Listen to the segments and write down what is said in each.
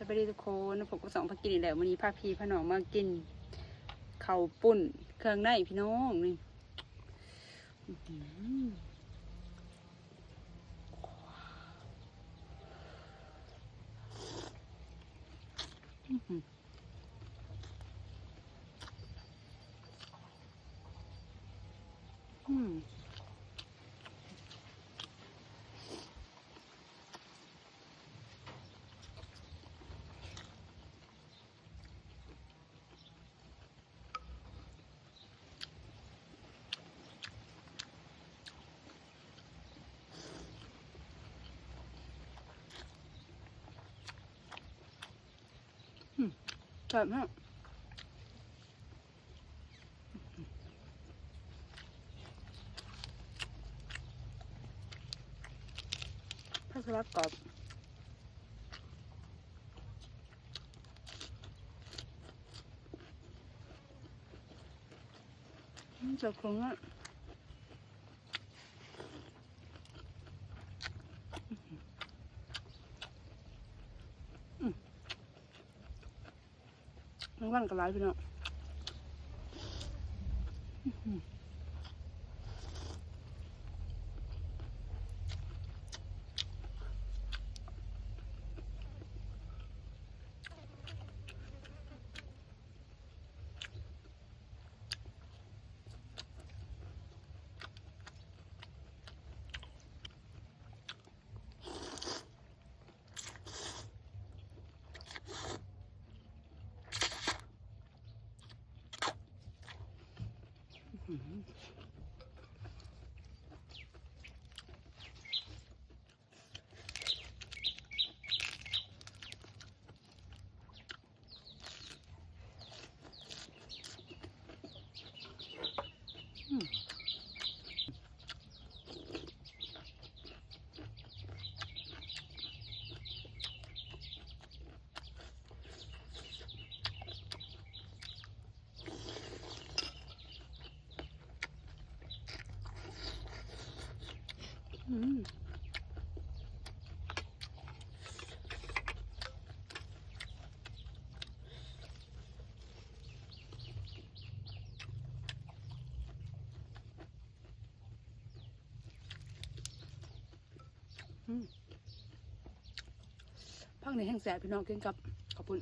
ສະບາຍດີທຸກຄົນ ພົບກັບຊ່ອງພາກິນອີກແລ້ວ. ມື້ນີ້ພາພີ່ພານ້ອງມາກິນເຂົ້າປຸ້ນເຄື່ອງໃນພີ່ນ້ອງນີ້. ອືຫື ອືຫື ອືມ. ອືມ ແຊບແຮງ. ຜັກສະຫຼັດກອບ ອືມ ແຊບເຂົ້າງາມ. ອືມ ແມງວັນກໍຫຼາຍພີ່ນ້ອງ. ອືມ ອືມ ຜັກນີ້ແຮງແຊບພີ່ນ້ອງ ກິນກັບເຂົ້າປຸ້ນ.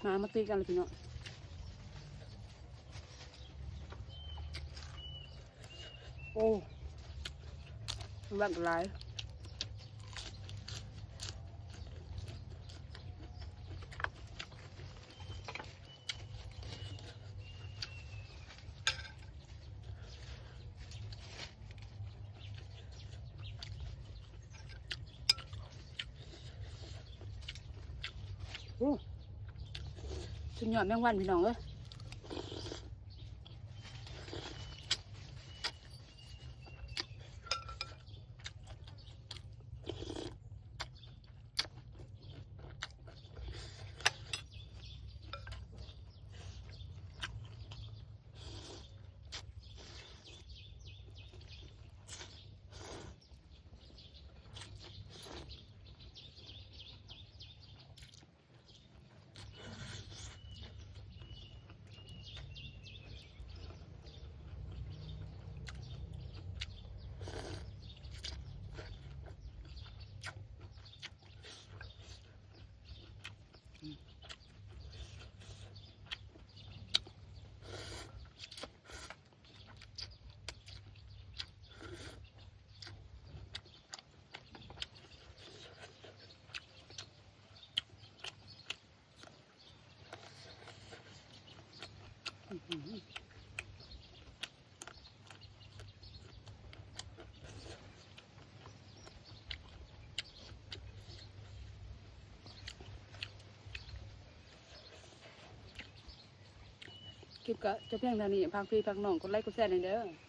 ມາ ມາຕີກັນເລີຍພີ່ນ້ອງ. ໂອ້ ມັນຫຼາກຫຼາຍ. ໂອ້ ສຸດຍອດແມງວັນພີ່ນ້ອງເອີຍ. ອື ຄລິບກໍຈົບພຽງເທົ່ານີ້. ຝາກພີ່ຝາກນ້ອງກົດໄລກົດແຊແດ່ເດີ.